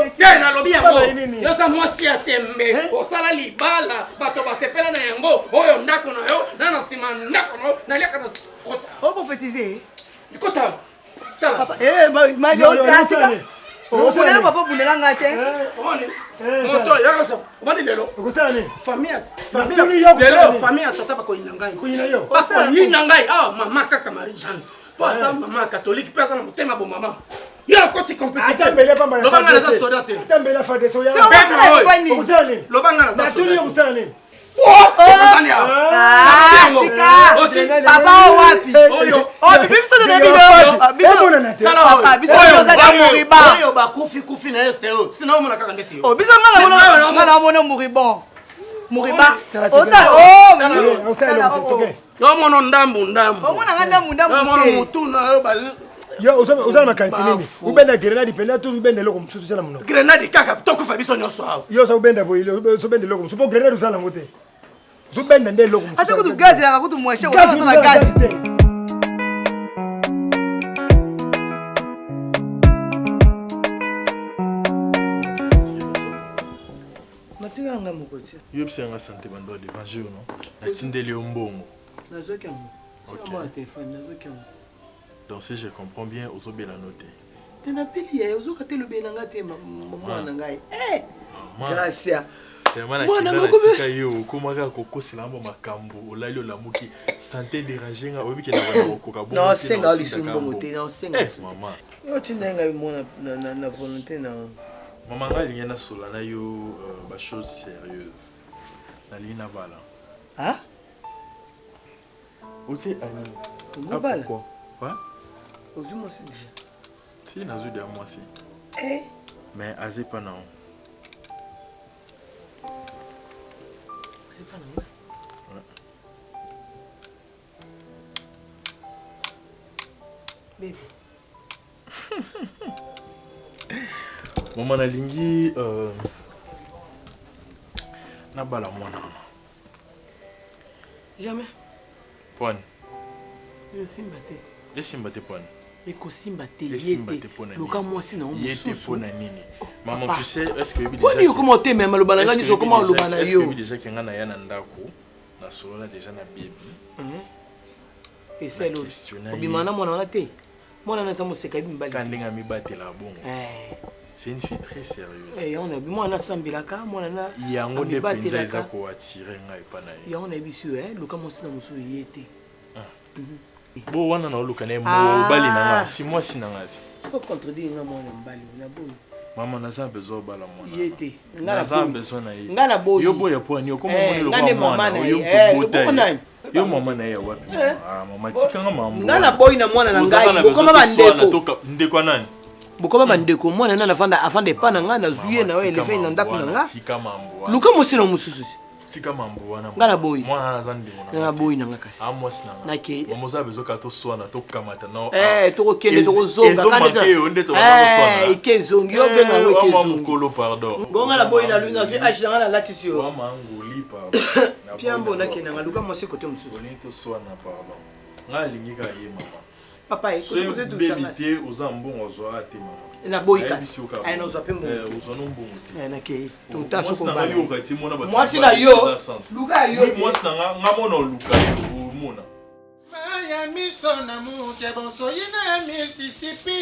tika. te nalobi yango Obanga nini? yo oza mwasi ya tembe osala libala bato basepela na yango oyo ndako na yo na na nsima ndako na yo naliaka na kota Oprofetize. kota tala Papa, eh, ma- ma- Yo, yo, tika. osala nini? Obundela papa obundela nga te omoni moto yakasa omoni lelo okosala nini famille Natuni yo okosala lelo nini? famille ya tata bakoyina ngai Koyina yo? bakoyina ngai awa mama kaka marie jeanne mpo aza mama catholique mpe aza na motema bomama yo akoti ata mbele pamba na loba ngai naza FARDC. soda te ata mbele FARDC oya Sio, Pema oyo. Nini? okosala nini loba ngai naza natuni yo soda te okosala nini okosani awa Ah, tika. Papa oyo wapi Oyo. Oh, bibi biso toza bino. Ah, biso- emonana te Tala Papa, oyo. biso Oyo, toza oyo, moriba. oyo bakufi kufi na este oyo sina omona kaka ndeti yo Oh, biso nga Mais namona nga nga namona moribond. Moriba. Tala, Ota tala. oh, Tala, mais- osala tala, eloko oh, te, oh. yo omona ndambu ndambu Omona nga ndambu ndambu omona te. motu na yo ba yo oza na makanisi nini Bafu. obenda grenade pene to obenda eloko mosusu tia na monoko grenade kaka tokufa biso nyonso awa yo oza obenda boye ozobenda eloko mosusu mpo grenade oza nango te ozobenda nde eloko mosusu Ata kutu gaz elaka kutu moins cher, Gaz, ozala na gaz. te natikaka ngai moko ti yebisa yanga sante bando ya devant jour no natindeli yo mbongo nazwaki yango Ok. mwa telefone nazwaki yango donc si je comprends bien ozobela no te te napeli ye ozoka te elobeli na ngai te mwana na ngai Eh, Mama. gracia Tellement Mwana nakenda moko natika yo okóma kaka kokosela ngo makambo olali olamuki sante dérange nga oyebi ke na kokoka bongo te, naosenga na yo lisusu otindaka mbongo mbongo. te naosenga Eh, lisusu te. mama yo otinda ye ngai mwana na volonté na mama ngai alingi nasola na yo euh, bachose sérieuse nalingi nabala Ah? otie ani Obala? pourquoi Ouais? ozwi mwasi deja si nazwi deya mwasi Eh, mais aza epa na yo c'est pas normal. Baby. mama nalingi euh, nabala mwana wana jamais pwani esimba te esimba te pwani ekosimba te ye esimba te te mpo na luka nini? mwasi na yo ye te mpo mosusu na nini mama Papa. tu sais est ce que oyebi Poni yo koma otema maloba na ngai Est-ce nyonso que okoma oyebi oloba déjà- na est-ce que yo oyebi déjà ke ngai naya na ndako nasolola déjà na bebi esali questionna ye. obima na mwana wana te mwana wana eza moseka yebi mibali ka ndenge amibatela bongo Eh. c'est une fille très sérieuse Eh, yango nayebi mwana asambelaka mwana na yango nde mpenza amibatelaka. eza koatire ngai epa na ye yango nayebi si yo eh, luka mwasi na mosusu ye te bo wana naoluka na ye Ah. mobali na nga si mwasi na nga si siko contredire nga mwana mobali na boyi Mama naza na besoin obala mwana. Ye te. Nga Naza na naboyi. besoin na ye. Nga naboyi. Yo boya po ani okoma Eh, moni nga lokola nde mama mwana na oyo ye. Eh, kobota ebongo ye. nani? Yo mama na ye ya wapi? Eh. Ah mama tikanga mambo. Nga naboyi na mwana na Oza ngai. kaka na besoin Bokoma toswana, bandeko. Ndeko ya nani? Bokoma bandeko mwana nani afanda afanda epa na ngai nazwi ye na yo Tika eleve na mambo ndako na wana, nga. Tika mambo wana. Luka mwasi na mosusu. Tika mambo wana. Nga naboyi. Mwana wana aza ndeko na Nga naboyi na nga kasi. Ah mwasi na nga. Nakei. Mama oza besoin kaka toswana tokamata na. Eh, tokokende tokozonga Ezo manque yo nde tobanda koswana. Eh, eke ezongi yo mpe nango eke Wama ezongi. mokolo pardon. Bonga naboyi na lui nazwi age na nga nalatisi yo. Wama ngoli pardon. Piambo nakende nga luka mwasi kote mosusu. Olingi toswana pardon. Nga alingi kaka ye mama. Papa, Soki ekoki kote bebi tosanga. te oza mbongo ozwaka te mama. Naboyi Nayebisi kasi. yo kaka Aye, bongo. nazwa mpe mbongo Eh, te. ozwa no mbongo te. Eh, nakei. Tota Mwasi soko na nga mbala. yoka ti mona bato Mwasi na mibale yo, eza sens. luka ya yo te. Mwasi na nga nga mona oluka yo omona. Maya miso na mute bonsoyi na Mississippi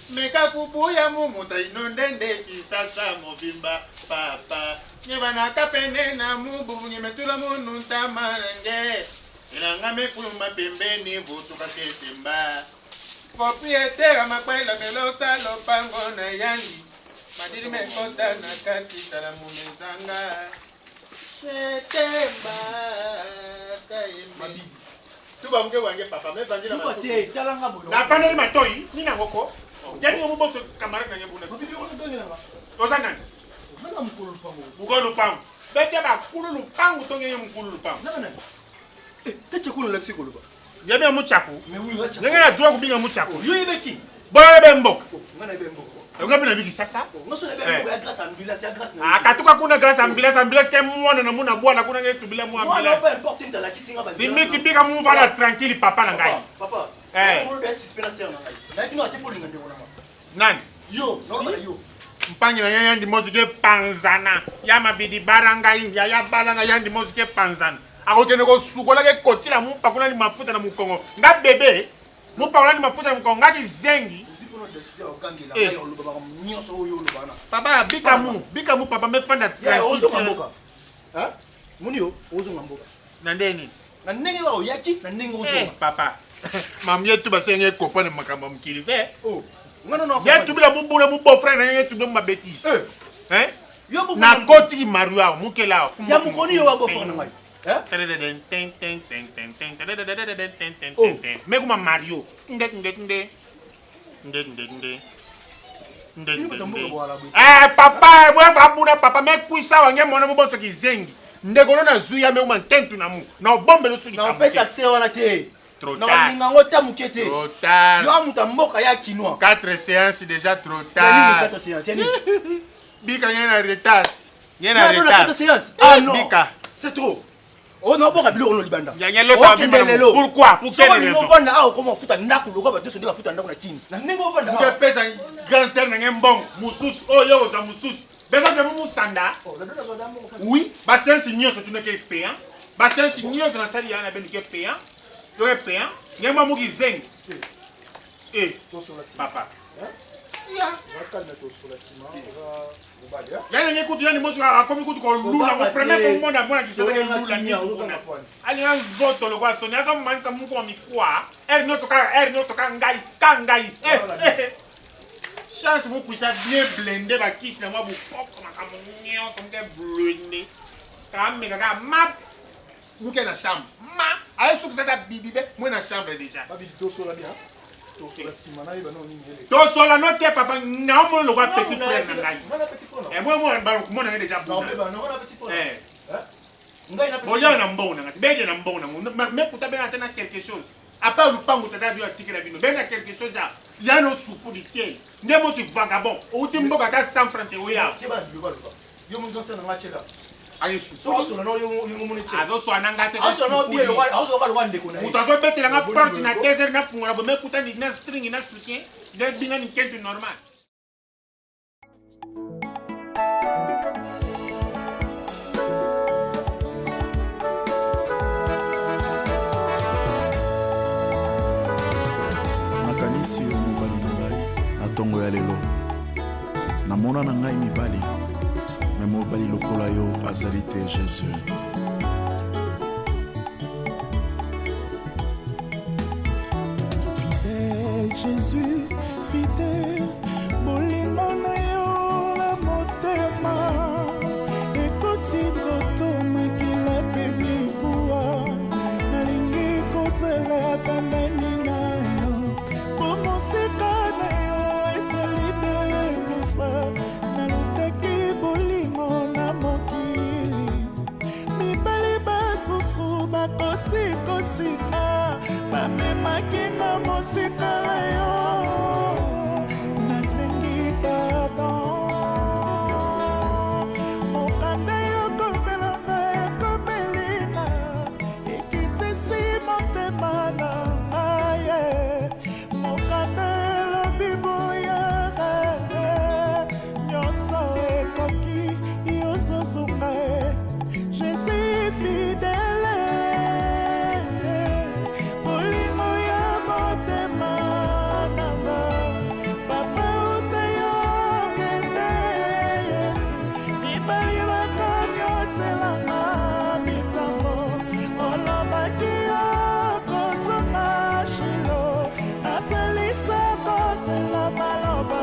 meka kubuya mumuta ino ndende kisasa mobimba papa nyebanaka pene na mubu nyemetula munu ntamarenge elanga mekuluma pembeni vutuka shetemba proprietaire makwela melosa lopango na yandi madili mekota na kati tala mumezanga shetemba kayembe tuba muke wange papa mevandela Luka te, tala nga boye. nafandeli matoi nini yango ko yani yo moboso camarade na ye buna oza nani mokolo lupango bete bakulu lupangu tonge ye mokulu lupangu Te chekulu olakisi koloba. yebi ya muchaku ndenge na droit kobinga muchaku Yo yebeki. boyo yebe mboka Nga na yebe mboka. nga mpe na biki sasa Nga so na yebe mboka ya grâce ambulance ya grâce na. akatuka kuna grâce ambulance ambulance ke mwana na muna bwana kuna nge tubila mu Mwana ambulance peu importe nini alakisi nga bazela. simiti bika muvanda tranquille papa na ngai Papa. Eh. Molo de suspect na sœur na ngai. Na tino ate polinga ndeko na nga. Nani? Yo, normal yo. Mpangi na ye yandi mosi ke panzana ya mabidi bara ngai ya ya bala na yandi mosi ke panzana akokende kosukola ke kotila mupakola ni mafuta na mokongo nga bebe mupakola ni mafuta na mokongo nga kizengi Ozwi mpona décider okangela Eh. ngai oloba makambo nyonso oyo oloba wana. Papa bikamu bikamu papa mefanda Ya, ozonga tranquille mboka. Hein? Moni yo, ozonga mboka. Na ndeni? Na ndenge kaka oyaki, na ndenge Eh, ozonga. papa mami ye tu basenge ekopane makambo ya mokili te Oh. Nga nono ye tubila mubula mubofrere na ye tubila mumabetise Yo beau-frère nakotiki mario awa mukela awa Ya mokoni yo wa beau-frère na ngai. Mekuma mario nde nde nde nde nde nde nde nde nde. Eh, papa mwefa abuna papa mekwisa wange mona moboso kizengi ndeko no nazwi ya mekuma ntentu na mu na obombela osu likambo Napesa te. accès wana te. Trop Na tard. olinga yango ta moke te. Trop tard. Yo moto ya mboka ya kinois. 4 séances déjà trop Ya nini tard. quatre séances? Ya nini? Bika nye na retard. Nye na Ya nini retard. quatre séances? Ah non. Bika. C'est trop. Oh na boka biloko no libanda. Ya nye losa Okende bima na mu. lelo. Pourquoi? Pour Soko quelle olingi raison? ovanda awa okoma ofuta ndako lokola bato nyonso nde bafuta ndako na kini. Na ndenge ovanda awa. Muke pesa grande sœur na nge mbongo mususu oyo oza mususu. Besoin de musanda. Oui, ba séance nyonso tuneke payant. Ba séance nyonso na sali ya na benike payant. To payant. Nye mwa muki zengi. Eh, papa. Sia. Yani nge kutu yani mosu akomi kutu kolula ngo premier komona mona kisaka lula ni kuna. Alinga nzoto lokola soni azomanisa muku wa mikwa. Ere nyonso kaka ere nyonso kaka ngai ka ngai. Eh, eh. Chance mokwisa bien blende bakisi na mwa bopoko makambo nyonso muke blende. Kameka kaka map muke na chambre. Ma ayesukisa ata bibi be mwe na chambre déjà. Tosola no te papa naomona lokola petit frère na ngai. Eh, moi moi mona ngai déjà buna. Eh. Bolia na mbongo na ngai benge na mbongo na ngai mekuta bena ata na quelque chose à part lupango tata bino atikela bino bena quelque chose ya ya no supu di tie nde moti vagabond outi mboka ata 100 franc te oya azoswa na nga te moto azobetela nga porte na 2 heures nafungola bo mekuta na string na soutien nde bingani nkentu normal. Nakanisi yo mobali na ngai na ntongo ya lelo namona na ngai mibali me mobali lokola yo azali te Jésus. Fidèle Jésus, fidèle, bolingo na yo. Bakosikosi nga, bamemaki nga mosika na yo. Nasengi pardon. Mokanda yokomelanga ekomelinga, ekitisi motema na ngai ye. Mokanda elobi boye, nyonso ekoki, yozozonga ye. Je suis fidèle, bolingo ya motema nanga. Papa, uta yokende Yesu, mibali bakanyotelanga mitambo. Olobaki okozonga Shilo, nasalisa kozela maloba.